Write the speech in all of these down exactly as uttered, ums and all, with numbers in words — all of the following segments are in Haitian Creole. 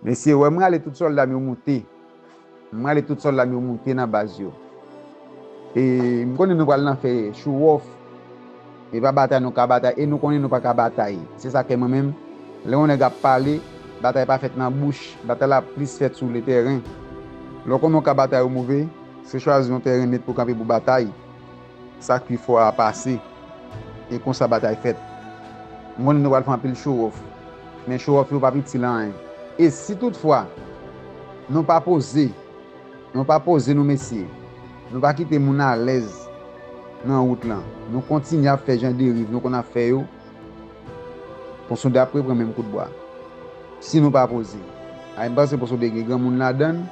Mesye, wè, m rale tout sòlda m yo moute. M rale tout sòlda m yo moute nan baz yo. E m konnen nou pral nan fè show off. E pa batay nou ka batay, e nou konnen nou pa ka batay. Se sa k fè mwen menm, lè yon nèg ap pale, batay pa fèt nan bouch, batay la plis fèt sou le tèren. Lè w konnen w ka batay ou move, se chwazi yon tèren net pou kanpe pou batay. Sa k pi fò a pase. E konsa batay fèt. M konnen nou pral fè anpil show off. Men show off yo p ap itil anyen. E si toutfwa nou pa poze, nou pa poze nou mesye, nou pa kite moun alèz nan wout lan, nou kontinye ap fè jan deriv nou konn ap fè yo, Ponsonde ap reprann menm kout bwa. Si nou pa poze. Ay, m panse Ponsonde gen granmoun ladan l.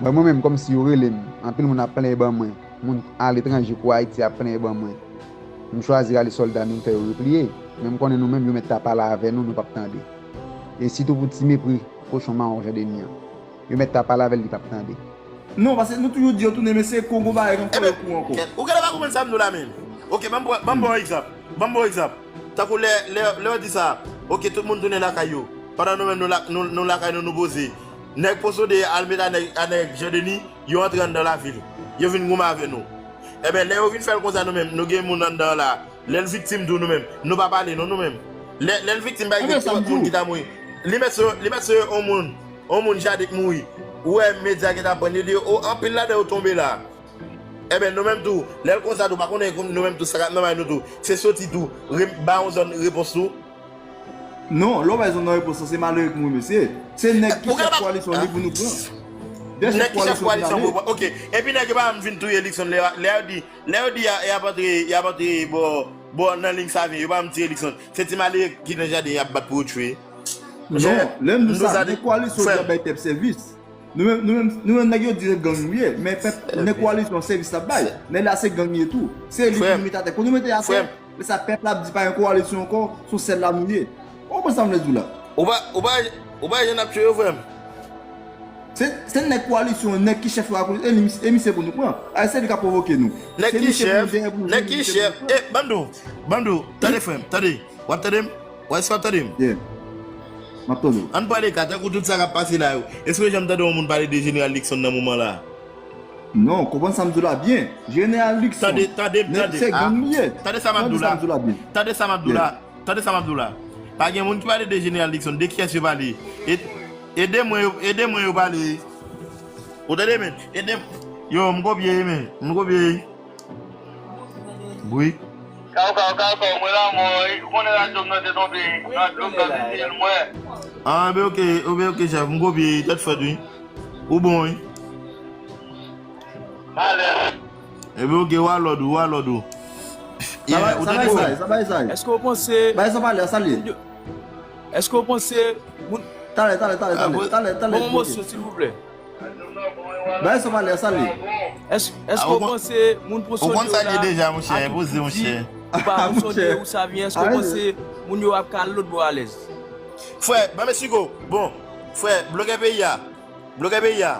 Mwen, mwen menm, kòmsi yo rele m, anpil moun ap plenyen ban mwen. Moun aletranje kou Ayiti ap plenyen ban mwen. M chwazi rale sòlda nou, m fè yo repliye. Men m konnen nou menm, yo mèt ta pale avè nou, nou p ap tande. E sitou pou ti mepri kochon mawon Jan Deni an. Yo mèt ta pale avè l, li p ap tande. Non, paske nou toujou di yo tounen, men se Kongo bagay ankò, yo kou ankò. Ou genlè pa konprann sa m di w la menm. Ok, ban m pran, ban m pran yon egzanp. Ban m pran yon egzanp. Tankou lè, lè, lè yo di sa, ok, tout moun tounen lakay yo. Pandan nou menm, nou la, nou, nou lakay nou, nou poze. Nèg Ponsonde al met a nèg, a nèg Jan Deni, yo antre anndan lavil. Yo vin goumen avè nou. Enben, lè yo vin fè l konsa nou menm, nou gen moun anndan la. Lè l viktim tou nou menm, nou pa pale non nou menm. Lè, lè l viktim, pa egzanp, se lòt moun ki ta mouri. Li mèt se, li mèt se yon moun, yon moun Jaden k mouri. Ou wè medya gentan pran, yo di, o, anpil ladan yo tonbe la. Enben, nou menm tou, lè l konsa tou, pa konnen nou menm tou, sa k ap nan may nou tou. Se soti tou, re-, ba yon zòn repons tou. Non, lè w bay zòn nan repons lan, se malere k mouri, mesye. Se nèg ki chèf kowalisyon li pou nou pran. De chèf kowalisyon ki la. Ok. Epi nèg yo pa janm vin touye Luckson lè, lè yo di, lè yo di y a, y ap antre, y ap antre bò, bò nan liy Savyen, yo pa janm tiye Luckson. Se ti malere ki nan jaden y ap bat pou yo tchwe. Non, lè m di sa, gen kowalisyon ki ap bay pèp sèvis. Nou menm, nou menm, nou menm nèg yo di se gang nou ye, men pèp, nèg kowalisyon sèvis l ap bay. Nèg la se gang li ye tou. Se li ki mete atè. Pou nou mete atè, men sa pèp la ap di pa gen kowalisyon ankò, se yon sèl la nou ye. Ou konprann sa m vle di w la? Ou pa, ou pa, ou pa wè jan n ap tchwe yo, frè m? Se, se nèg kowalisyon, nèg ki chèf yo a kote, e li, e misye pou nou pran. A, se li k ap pwovoke nou. Nèg ki chèf, nèg ki chèf, e, ban m di w, ban m di w, tande frè m, tande. W ap tande m? W ap, èske w ap tande m? Yeah. M ap tande w. Ann pale ka, tankou tout sa k ap pase la yo. Èske w janm tande yon moun pale de Jeneral Luckson nan moman la? Non, konprann sa m di w la byen. Jeneral Luckson, tande, tande, tande, se gang li ye. Tande sa m ap di w la. Tande sa m ap di w la. Tande sa m ap di w la. Pa gen moun ki pale de Jeneral Luckson. De kiyès yo pale? E, ede mwen yo, ede mwen yo pale. Ou tande, men? Ede m. Yo, m kopye, men. M kopye. Bri. Kaw, kaw, kaw, kaw, mwen la, mwen, ou konnen radyo m nan te tonbe, radyo m nan te di l, mwen. Ah, ben ok, oh, ben ok, chèf, m kopye, tèt fèt, wi. Ou bon, wi. Malè. Ebyen, ok, ou a lòd ou, ou a lòd ou. Sa bay, sa bay sa, sa bay sa. Èske w panse... Bay sa pale, sa li. Èske w panse moun... Talè, talè, talè, talè, talè, talè. Bon, mosye, silvouplè. Bay sa pale, sa li. Èske, èske w panse moun Ponsonde yo la, deja, monchè, poze, monchè. Ou pa Ponsonde ou Savyen, èske w panse moun yo ap ka al lòt bò alèz? Frè, ban m esplike w. Bon, frè, blokè peyi a. Blokè peyi a.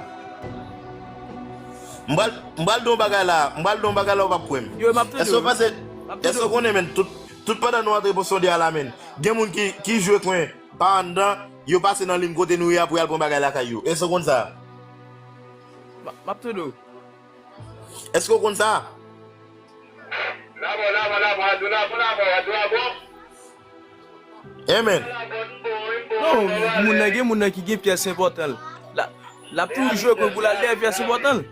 M pral, m pral di w yon bagay la, m pral di w yon bagay la, ou p ap kwè m. Èske w panse, èske w konnen, menn, tout, tout pandan nou antre Ponsonde a la, menn, gen moun ki, ki jwe kwen pa anndan, yo pase nan liy kote nou ye a pou y al pran bagay lakay yo. Èske w konn sa? M ap tande w. Èske w konn sa? Labò, labò, labò, adou labò, labò, adou labò. Amen. Non, moun nan gen moun nan ki gen pyès enpòtan l. La, l ap toujou jwe kwen pou l al dèyè pyès enpòtan l.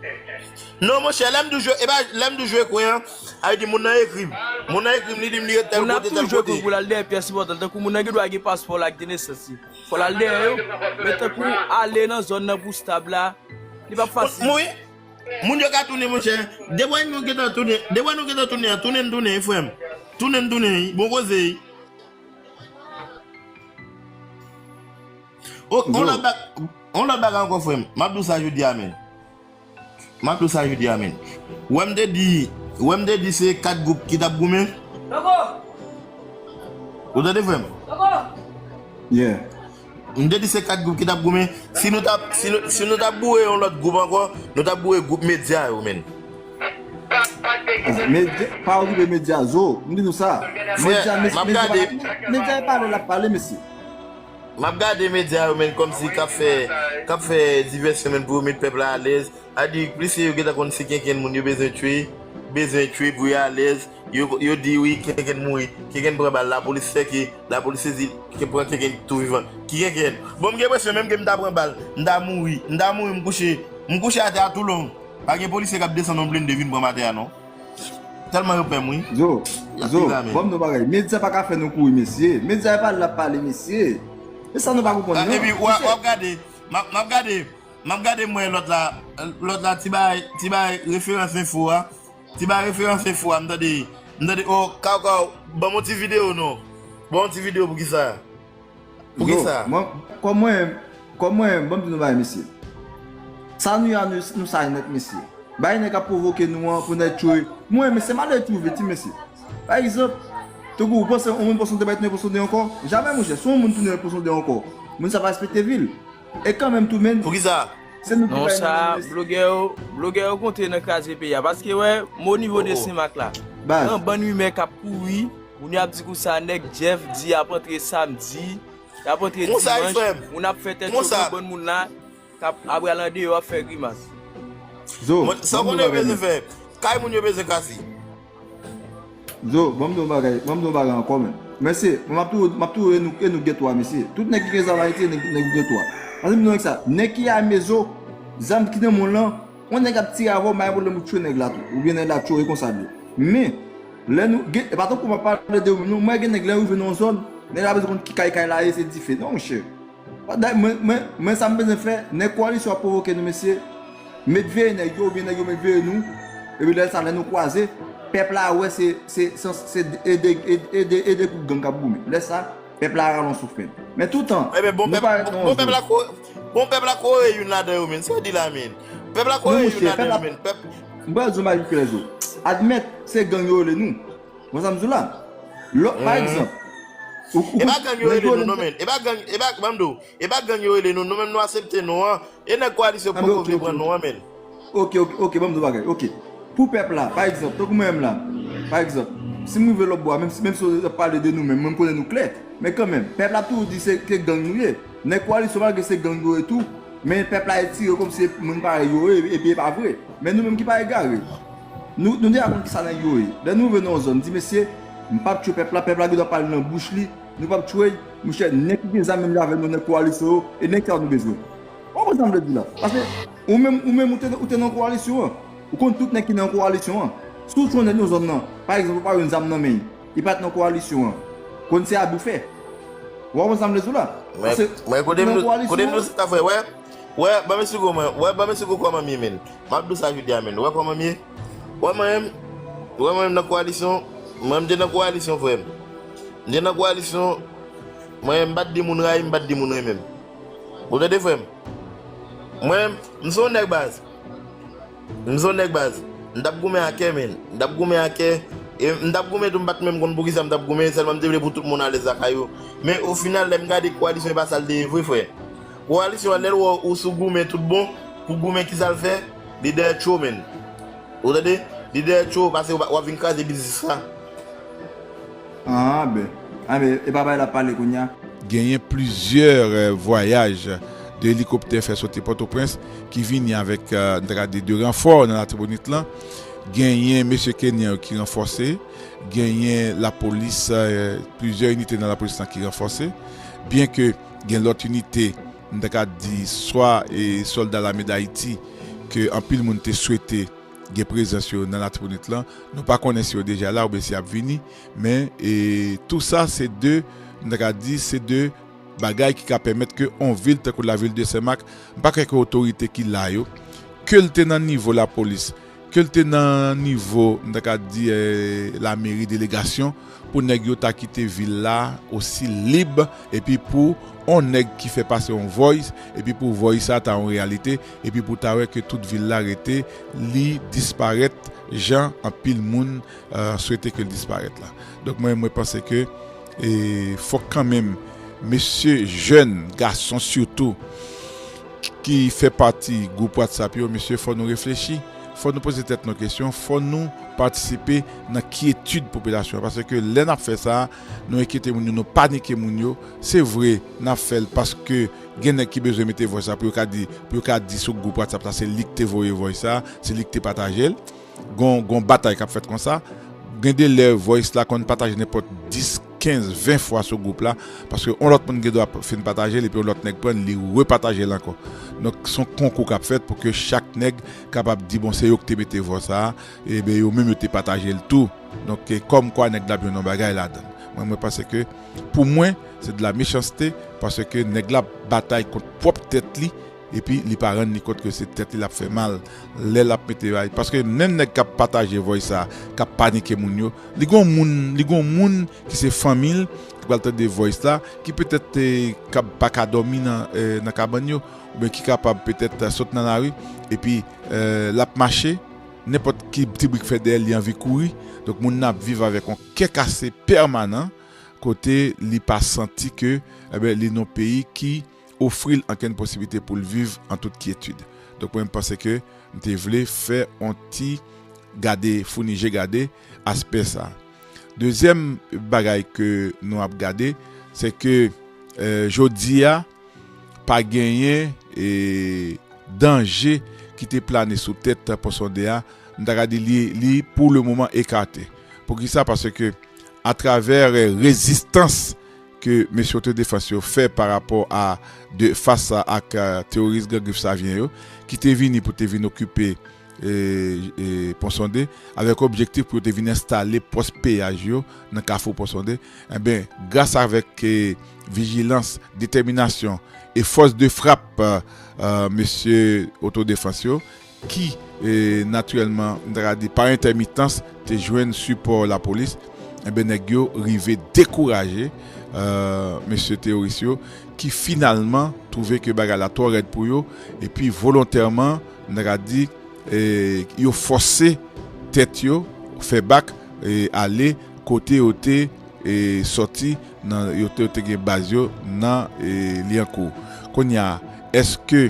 Non, monchè, lè m di w jwe, e pa, lè m di w jwe kwen an, sa vle di moun nan ekri m. Moun nan ekri m, li di m li ret tèl kote, tèl kote. Moun nan ap toujou jwe kwen pou l al dèyè pyès enpòtan l. Tankou moun nan gen dwa gen paspò l ak de nesans li. Fò l al dèyè yo. Men tankou ale nan zòn nan pou stab la, li p ap fasil. Moun yo ka tounen, monchè. Depi nou gentan tounen, depi nou gentan tounen, tounen n tounen, frè m. Tounen n tounen, bon koze. O, on lòt ba-, on lòt bagay ankò, frè m. M ap di w sa jodi a, menn. M ap di w sa jodi a, menn. Wè m te di, wè m te di se kat gwoup ki t ap goumen. Ou tande, frè m? Yeah. M te di se kat gwoup ki t ap goumen. Si nou t ap, si nou, si nou t ap boure yon lòt gwoup ankò, nou t ap boure gwoup medya yo, menn. Medya, pa okipe medya, zo. M di nou sa. Medya, medya, medya e pale, l ap pale, mesye. M ap gade medya yo, menn, kòmsi k ap fè, k ap fè divèsyon, menn, pou yo met pèp la alèz. A di, plis yo gentan konn se kenkenn moun yo bezwen tchwe, bezwen tchwe pou yo alèz. Yo, yo di wi, kenkenn mouri, kenkenn pran bal, lapolis sèke, lapolis sezi, ke pran kenkenn tou vivan. Ki kenkenn? Bon, m gen enpresyon menm ke m ta pran bal, m ta mouri, m ta mouri, m kouche, m kouche atè a tou long. Pa gen polisye k ap desann yon blende vin pran m atè a, non. Tèlman yo pè m, wi. Zo, Zo, ban m di yon bagay. Medya pa ka fè nou kouri, mesye. Medya e pa la pale, mesye. E sa nou pa konprann, non. Epi, w ap gade, m ap gade, m ap gade, m wè lòt la, lòt la, ti bay, ti bay referans enfo a. Ti bay referans enfo a, m tande, m tande, o, kaw, kaw, ban m yon ti videyo, non. Ban m yon ti videyo pou ki sa? Pou ki sa? Kòm mwen, kòm mwen, ban m di nou bagay, mesye. Sa nou ye a, nou, nou sa nèt, mesye. Bay nèg ap pwovoke nou an pou nèg tchwe. Mwen, men se malè twouve ti mesye. Pa egzanp, tankou ou panse yon moun panse w te bay tounen panse w de ankò? Jamè, monchè, si yon moun tounen panse w de ankò, moun sa pa respekte vi l. E kanmenm tou, menn, pou ki sa? Se nou ki bay nan sa, blogè yo, blogè yo kontre nan kraze peyi a. Paske, wè, men o nivo de Senmak la, gen yon bann rimè k ap kouri, moun yo ap di konsa, nèg Jeff di y ap antre samdi, y ap antre dimanch, moun ap fè tèt cho pou bann moun la, k ap, ap al andeyò ap fè grimas. Zo, sa w konnen yo bezwen fè? Kay moun yo bezwen kase. Zo, ban m di yon bagay, ban m di yon bagay ankò, men. Mesye, m ap tou, m ap tou e nou, e nou gen twa, mesye. Tout nèg ki gen zam Ayiti, nèg, nèg gen twa. Ann di m non sa, nèg ki ame zo, zam ki nan men w lan, yon nèg ap tire avè w, pa gen pwoblèm ou tchwe nèg la tou. Oubyen nèg la tchwe w, e konsa l ye. Men, lè nou, gen, e pa tankou m ap pale de ou, non, mwen gen nèg lè rive nan yon zòn, nèg la bezwen konn ki kay kay la ye, se dife. Non, monchè. Mwen, mwen, mwen, sa m bezwen fè, nèg kowalisyon ap pwovoke nou, mesye. Met veye nèg yo, oubyen nèg yo met veye nou. Epi lè sa, lè nou kwaze, pèp la wè se, se, se, se ede, ede, ede, ede gwoup gang k ap goumen. Lè sa, pèp la rale yon souf, menn. Men toutan, nou parèt nan yon zòn. Bon, pèp la kore youn ladan yo, menn. Sa w di la, menn? Pèp la kore youn ladan yo, menn. Pèp. M pral di w yon bagay ki klè, Zo. Admèt, se gang yo rele nou. Bon, sa m di w la. Lò, pa egzanp, ou, ou, e pa gang yo rele nou, non, menn. E pa gang, e pa, ban m di w, e pa gang yo rele nou, nou menm nou aksepte non an. E nèg kowalisyon poko vle pran non an, menn. Ok, ok, ok, ban m di w bagay, ok. Pou pèp la, pa egzanp, tankou mwen menm la, pa egzanp, si m rive lòt bò a, menm si, menm si w ap pale de nou menm, mwen m konnen nou klè. Men kanmenm, pèp la ap toujou di se, se gang nou ye. Nèg kowalisyon, malgre se gang yo ye tou, men pèp la etire kòmsi se moun parèy yo ye, epi e pa vre. Men nou menm ki pa egare. Nou, nou deja konn kisa nèg yo ye. Lè nou rive nan yon zòn, di, mesye, m p ap tchwe pèp la, pèp la gendwa pale nan bouch li, nou p ap tchwe l, monchè, nèg ki gen zam menm jan avè nou, nèg kowalisyon yo, e nèg sa yo nou bezwen. Ou konprann sa m vle di la? Paske ou menm, ou menm, ou te, ou te nan kowalisyon an. Ou konn tout nèg ki nan kowalisyon an. Si w tchwe yon nèg nan zòn nan, pa egzanp, ou pa jwenn zam nan men l, li pa t nan kowalisyon an, konn se abi w fè. Ou konprann sa m vle di w la? Mwen, mwen, kote m, kote m di w sa, frè, wè, wè, ban m esplike w, mwen, wè, ban m esplike w kòman m ye, menn. M ap di w sa jodi a, menn. Wè kòman m ye? Wè mwen menm, wè mwen menm nan kowalisyon, mwen menm m te nan kowalisyon, frè m. M te nan kowalisyon, mwen menm m pa t di moun rayi m, m pa t di moun renmen m. Ou tande, frè m? Mwen menm, m se yon nèg baz. M se yon nèg baz. M t ap goumen a kè, menn. M t ap goumen a kè. E m t ap goumen tou, m pa t menm konn poukisa m t ap goumen, sèlman m te vle pou tout moun alèz lakay yo. Men ofinal, lè m gade kowalisyon e pa sa l te ye vre, frè. Kowalisyon an, lè l wè w sou goumen tout bon, pou goumen kisa l fè? Li dèyè tchwe w, menn. Ou tande? Li dèyè tchwe w, pase w ap vin kraze biznis la. Ah, ben. Ah, ben, e pa bagay l ap pale kounye a. Genyen plizyè, euh, vwayaj de elikoptè fè soti Pòtoprens ki vini avèk, euh, n ta ka di, de ranfò nan Latibonit lan. Genyen mesye kenyan yo ki ranfòse. Genyen lapolis, euh, plizyè inite nan lapolis lan ki ranfòse. Byenke gen lòt inite, n ta ka di, swa, e, sòlda Lame Dayiti, ke anpil moun te swete gen prezans yo nan Latibonit lan. Nou pa konnen si yo deja la oubyen si y ap vini, men, e, tou sa se de, n ta ka di, se de bagay ki ka pèmèt ke on vil tankou lavil de Senmak, m pa kwè ke otorite ki la yo, ke l te nan nivo lapolis, ke l te nan nivo, m ta ka di, eh, lameri, delegasyon, pou nèg yo ta kite vil la osi lib, epi pou on nèg ki fè pase on voice, epi pou voice sa ta on reyalite, epi pou ta wè ke tout vil la rete, li disparèt, jan anpil moun, eh, swete ke l disparèt la. Donk, mwen, mwen panse ke, eh, fòk kanmenm, mesye jèn, gason sitou, ki fè pati gwoup WhatsApp yo, mesye, fò nou reflechi, fò nou poze tèt nou kesyon, fò nou patisipe nan kyetid popilasyon an. Paske lè n ap fè sa, nou enkyete moun yo, nou panike moun yo. Se vre, n ap fè l paske gen nèg ki bezwen mete vòs la pou yo ka di, pou yo ka di sou gwoup WhatsApp la, se li k te voye voice sa, se li k te pataje l. Gon, gon batay k ap fèt konsa. Gen de lè voice la konn pataje nenpòt dis, kenz, ven fwa sou gwoup la, paske yon lòt moun gen dwa fin pataje l, epi yon lòt nèg pran l, li repataje l ankò. Donk, se yon konkou k ap fèt pou ke chak nèg kapab di, bon, se yo k te mete voice sa, ebyen, yo menm yo te pataje l tou. Donk, e kòmkwa nèg la ap jwenn yon bagay ladan l. Mwen, mwen panse ke, pou mwen, se de la mechanste, paske nèg la ap batay kont pwòp tèt li, epi li pa rann li kont ke se tèt li l ap fè mal lè l ap mete bay. Paske menm nèg k ap pataje voice sa, k ap panike moun yo, li gon moun, li gon moun ki se fanmi l, ki pral tande voice la, ki petèt, eh, k ap pa ka dòmi nan, eh, nan kabann yo, oubyen ki kapab petèt, eh, sot nan lari, epi, eh, l ap mache, nenpòt ki ti brik fè dèyè l, li anvi kouri. Donk, moun nan ap viv avèk yon kè kase pèmanan, kote li pa santi ke, ebyen, li nan yon peyi ki ofri l ankenn posiblite pou l viv an tout kyetid. Donk, mwen, m panse ke m te vle fè yon ti gade, founi je gade aspè sa. Dezyèm bagay ke nou ap gade, se ke, eh, jodi a, pa genyen, eh, danje ki te plane sou tèt Ponsonde a. M ta ka di li, li, pou le moman, ekate. Poukisa? Paske atravè, eh, rezistans ke mesye otodefans yo fè pa rapò a, de, fas a, ak, eh, teworis Gran Grif Savyen yo, ki te vini pou te vin okipe, eh, eh, Ponsonde, avèk objektif pou yo te vin enstale pòs peyaj yo nan Kafou Ponsonde. Enben, gras avèk, eh, vijilans, detèminasyon e fòs de frap, eh, eh, mesye otodefans yo, ki, eh, natirèlman, m ta ka di, pa entèmitans, te jwenn sipò lapolis, enben, nèg yo rive dekouraje, eh, mesye teworis yo, ki finalman twouve ke bagay la twò rèd pou yo, epi volontèman, m ta ka di, eh, yo fòse tèt yo, fè bak, eh, ale kote yo te, eh, sòti, nan, yo te, yo te gen baz yo nan, eh, Lyankou. Kounye a, èske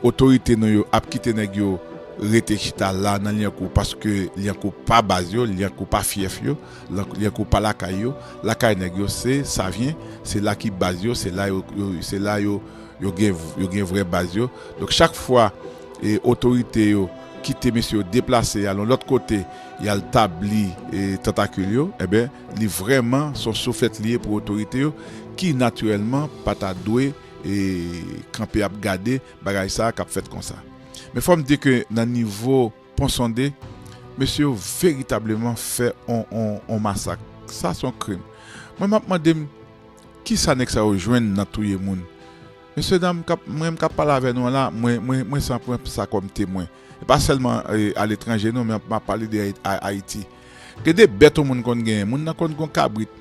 otorite nou yo ap kite nèg yo rete chita la nan Lyankou, paske Lyankou pa baz yo, Lyankou pa fyèf yo, Lyank-, Lyankou pa lakay yo, lakay nèg yo se Savyen, se la ki baz yo, se la yo, yo, se la yo, yo gen, yo gen vrè baz yo. Donk, chak fwa, eh, otorite yo kite mesye yo deplase, al yon lòt kote, y al tabli, eh, tantakil yo, enben, li vrèman se yon souflèt li ye pou otorite yo, ki natirèlman pa ta dwe, eh, kanpe ap gade bagay sa a k ap fèt konsa. Men fò m di ke nan nivo Ponsonde, mesye yo veritableman fè on, on, on masak. Sa se yon krim. Mwen, m ap mande m, kisa nèg sa yo jwenn nan touye moun? Mesye dam, k ap, mwen, m k ap pale avè nou an la, mwen, mwen, mwen sa pran sa kòm temwen. E pa sèlman, eh, aletranje, non, men m ap pale de Ay-, Ay-, Ayiti. Gen de bèt yon moun konn genyen. Moun nan konn gon kabrit.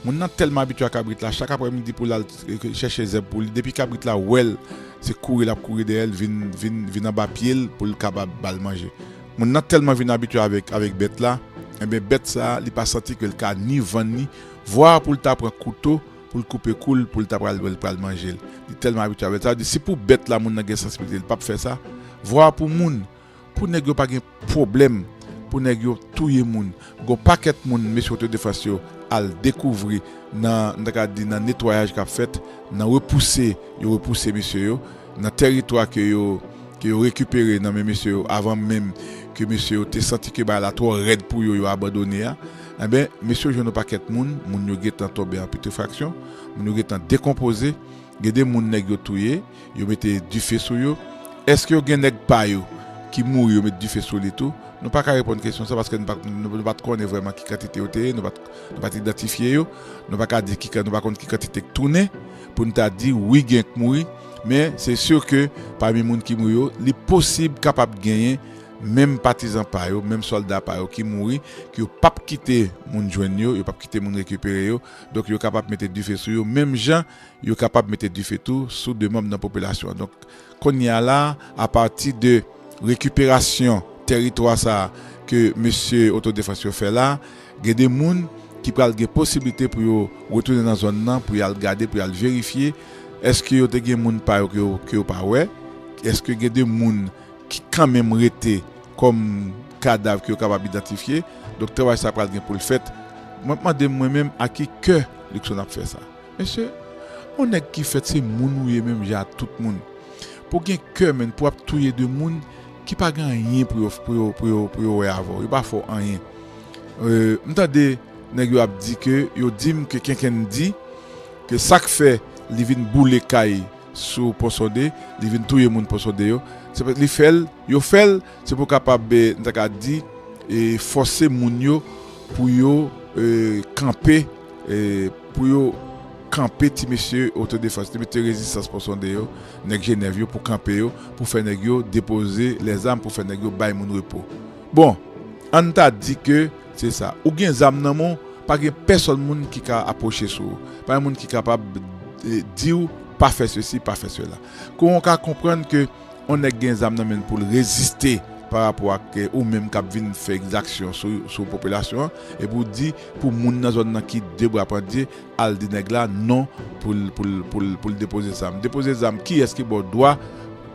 Moun nan tèlman abitye a kabrit la, chak aprèmidi pou l al, eh, chèche zèb pou li. Depi kabrit la wè l, se kouri l ap kouri dèyè l, vin, vin, vin anba pye l pou l kapab ba l manje. Moun nan tèlman vin abitye avèk, avèk bèt la, enben, bèt sa a, li pa santi ke l ka ni vann li, vwa pou l ta pran kouto, pou l koupe kou l, pou l ta pral, pral manje l. Li tèlman abitye avèk sa. Sa vle di, si pou bèt la, moun nan gen sansibilite, li p ap fè sa. Vwa pou moun, pou nèg yo pa gen pwoblèm, pou nèg yo touye moun. Gon pakèt moun, mesye otodefans yo al dekouvri nan, m ta ka di, nan netwayaj k ap fèt, nan repouse yo repouse mesye yo, nan tèritwa ke yo, ke yo rekipere nan men mesye yo, avan menm ke mesye yo te santi ke bagay la twò rèd pou yo, yo abandone a. Enben, mesye yo jwenn yon pakèt moun, moun yo gentan tonbe an pitrifraksyon, moun yo gentan dekonpoze, gen de moun nèg yo touye, yo mete dife sou yo. Èske yo gen nèg pa yo ki mouri, yo met dife sou li tou? Nou pa ka reponn kesyon sa paske nou pa, nou, nou pa t konnen vrèman ki kantite yo te ye, nou pa t, nou pa t idantifye yo, nou pa ka di ki kan-, nou pa konn ki kantite k tounen pou n ta di wi gen k mouri, men se si ke pami moun ki mouri yo, li posib kapab genyen menm patizan pa yo, menm sòlda pa yo ki mouri, ke yo p ap kite moun jwenn yo, yo p ap kite moun rekipere yo, donk yo kapab mete dife sou yo, menm jan yo kapab mete dife tou sou de manm nan popilasyon an. Donk, kounye a la, apati de rekiperasyon tèritwa sa a ke mesye otodefans yo fè la, gen de moun ki pral gen posiblite pou yo retounen nan zòn nan, pou y al gade, pou y al verifye, èske yo te gen moun pa yo ke yo, ke yo pa wè, èske gen de moun ki kanmenm rete kòm kadav ke yo kapab idantifye. Donk, travay sa pral gen pou l fèt. Mwen ap mande m mwen menm a ki kè Luckson ap fè sa. Mesye, yon nèg ki fèt se moun ou ye menm jan ak tout moun. Pou gen kè, menn, pou ap touye de moun ki pa gen anyen pou yo, pou yo, pou yo, pou yo wè avè w. Yo pa fè w anyen. Euh, m tande nèg yo ap di ke, yo di m ke Kenkenn di ke sa k fè li vin boule kay sou Pon Sonde, li vin touye moun Pon Sonde yo. Se pa, li fè l, yo fè l, se pou kapab, eh, n ta ka di, eh, fòse moun yo pou yo, eh, kanpe, eh, pou yo kanpe ti mesye otodefans, ti mesye rezistans Pon Sonde yo, nèg Jenèv yo, pou kanpe yo, pou fè nèg yo depoze lèzam, pou fè nèg yo bay moun repo. Bon, ann ta di ke se sa. Ou gen zam nan men w, pa gen pèsonn moun ki ka apwoche sou ou. Pa gen moun ki kapab, eh, di w, pa fè sesi, pa fè sela. Kon w ka konprann ke yon nèg gen zam nan men l pou l reziste pa rapò ak, eh, ou menm k ap vin fè egzaksyon sou, sou popilasyon an, epi w di pou moun nan zòn nan ki de bra pandye, al di nèg la non pou l, pou l, pou l, pou l depoze zam. Depoze zam, kiyès ki ba w dwa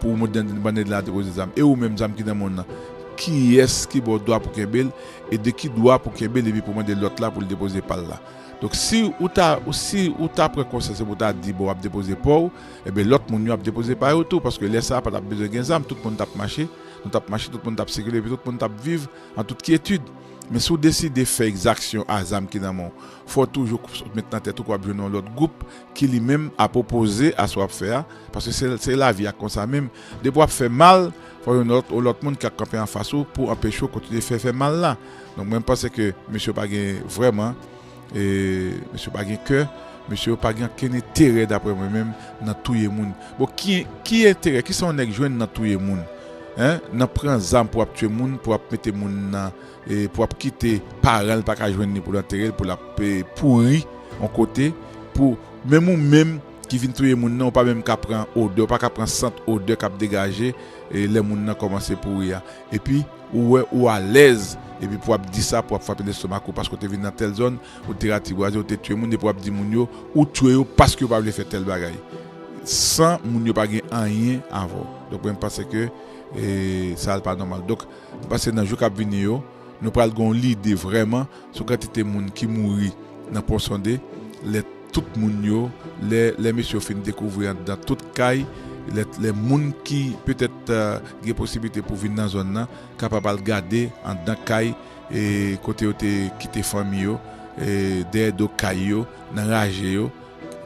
pou w mande, mande nèg la depoze zam? E ou menm, zam ki nan men w nan, kiyès ki ba w dwa pou kenbe l? E de ki dwa pou kenbe l epi pou mande lòt la pou l depoze pa l la? Donk, si ou ta, ou, si ou ta pran konsyans epi ou ta di, bon, w ap depoze pa w, ebyen, lòt moun yo ap depoze pa yo tou, paske lè sa a, pa t ap bezwen gen zam, tout moun t ap mache, nou t ap mache, tout moun t ap sikile, epi tout moun t ap viv an tout kyetid. Men si w deside fè egzaksyon a zam ki nan men w, fò w toujou met nan tèt ou ke w ap jwenn yon lòt gwoup ki li menm ap opoze a sa w ap fè a, paske se, se lavi a konsa menm. Depi w ap fè mal, fò w jwenn yon lòt, yon lòt moun k ap kanpe anfas ou pou anpeche w kontinye fè, fè mal la. Donk, mwen, m panse ke mesye yo pa gen vrèman, e, mesye yo pa gen kè, mesye yo pa gen okenn enterè, daprè mwen menm, nan touye moun. Bon, ki, ki enterè, kisa yon nèg jwenn nan touye moun? Hein? Nan pran zam pou ap touye moun, pou ap mete moun nan, e, pou ap kite paran l pa ka jwenn li pou l antere l, pou l ap, e, pouri yon kote, pou menm ou menm ki vin touye moun nan, ou pa menm ka pran odè, ou pa ka pran sant odè k ap degaje, e, lè moun nan kòmanse pouri a. Epi, ou wè ou alèz, epi pou ap di sa, pou ap frape lestomak ou, paske ou te vin nan tèl zòn, ou te ratibwaze, ou te touye moun, epi w ap di moun yo, ou touye yo paske yo pa vle fè tèl bagay. San moun yo pa gen anyen avè w. Donk, mwen, m panse ke, e, sa a pa nòmal. Donk, m panse nan jou k ap vini yo, nou pral gen yon lide vrèman sou kantite moun ki mouri nan Pon Sonde, lè tout moun yo, lè, lè mesye yo fin dekouvri anndan tout kay, lè, lè moun ki petèt, eh, gen posiblite pou vin nan zòn nan, kapab al gade anndan kay, e, kote yo te kite fanmi yo, e, dèyè do kay yo, nan raje yo,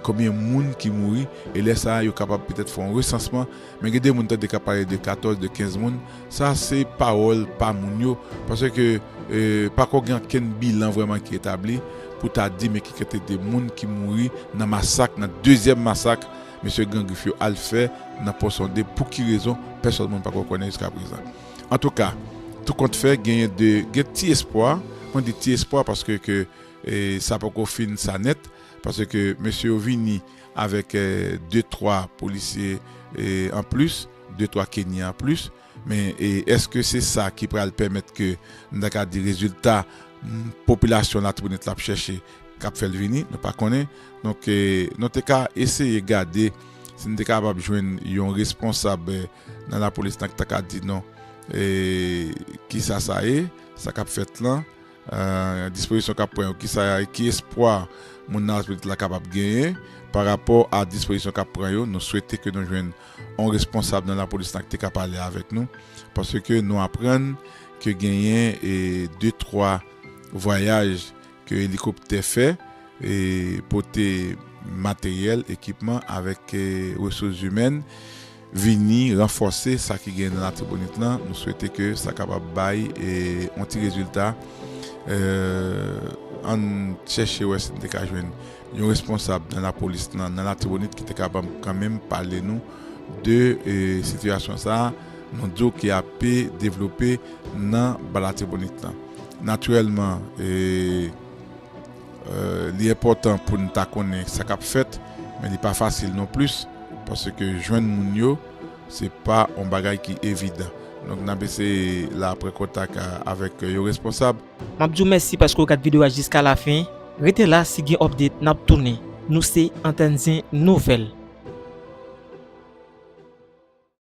konbyen moun ki mouri, e lè sa a, yo kapab petèt fè yon resansman, men gen de moun tande k ap pale de katòz, de kenz moun, sa se pawòl pa moun yo, paske, e, pako gen okenn bilan vrèman ki etabli pou ta di men ki kantite moun ki mouri nan masak, nan dezyèm masak mesye Gran Grif yo al fè nan Pon Sonde, pou ki rezon, pèsonn moun pako konnen jiska prezan. Antouka, tou kont fè, genyen de, gen ti espwa, mwen di ti espwa paske ke, e, sa pako fin sa nèt, paske mesye yo vini avèk, e, de, twa polisye, e, anplis, de, twa Kenyan anplis, men, e, èske se sa ki pral pèmèt ke, n ta ka di, rezilta, m, popilasyon Latibonit la ap chèche, k ap fè l vini, nou pa konnen. Donk, e, nou te ka eseye gade si n te kapab jwenn yon responsab, e, nan lapolis nan ki ta ka di nou, e, kisa sa ye, sa k ap fèt lan, e, dispozisyon k ap pran yo, kisa, ki espwa moun nan Latibonit la kapab genyen pa rapò a dispozisyon k ap pran yo. Nou swete ke nou jwenn yon responsab nan lapolis nan ki te ka pale avèk nou, paske nou aprann ke genyen, e, de, twa vwayaj ke elikoptè fè, e, pote materyèl, ekipman avèk, e, resous imèn, vini ranfòse sa ki gen nan Latibonit lan. Nou swete ke sa kapab bay, e, yon ti rezilta. E, ann chèche wè si n te ka jwenn yon responsab nan lapolis lan, nan Latibonit ki te kapab kanmenm pale nou de, e, sitiyasyon sa a, nou di w ki ape devlope nan ba Latibonit lan. Natirèlman, e, e, li enpòtan pou n ta konnen sa k ap fèt, men li pa fasil non plis, paske jwenn moun yo, se pa yon bagay ki evidan. Donk, n ap eseye la pran kontak a, avèk, e, yon responsab. M ap di w mèsi paske w gad videyo a jiska lafen. Rete la si gen update, n ap tounen. Nou se Antèn Zen Nouvèl.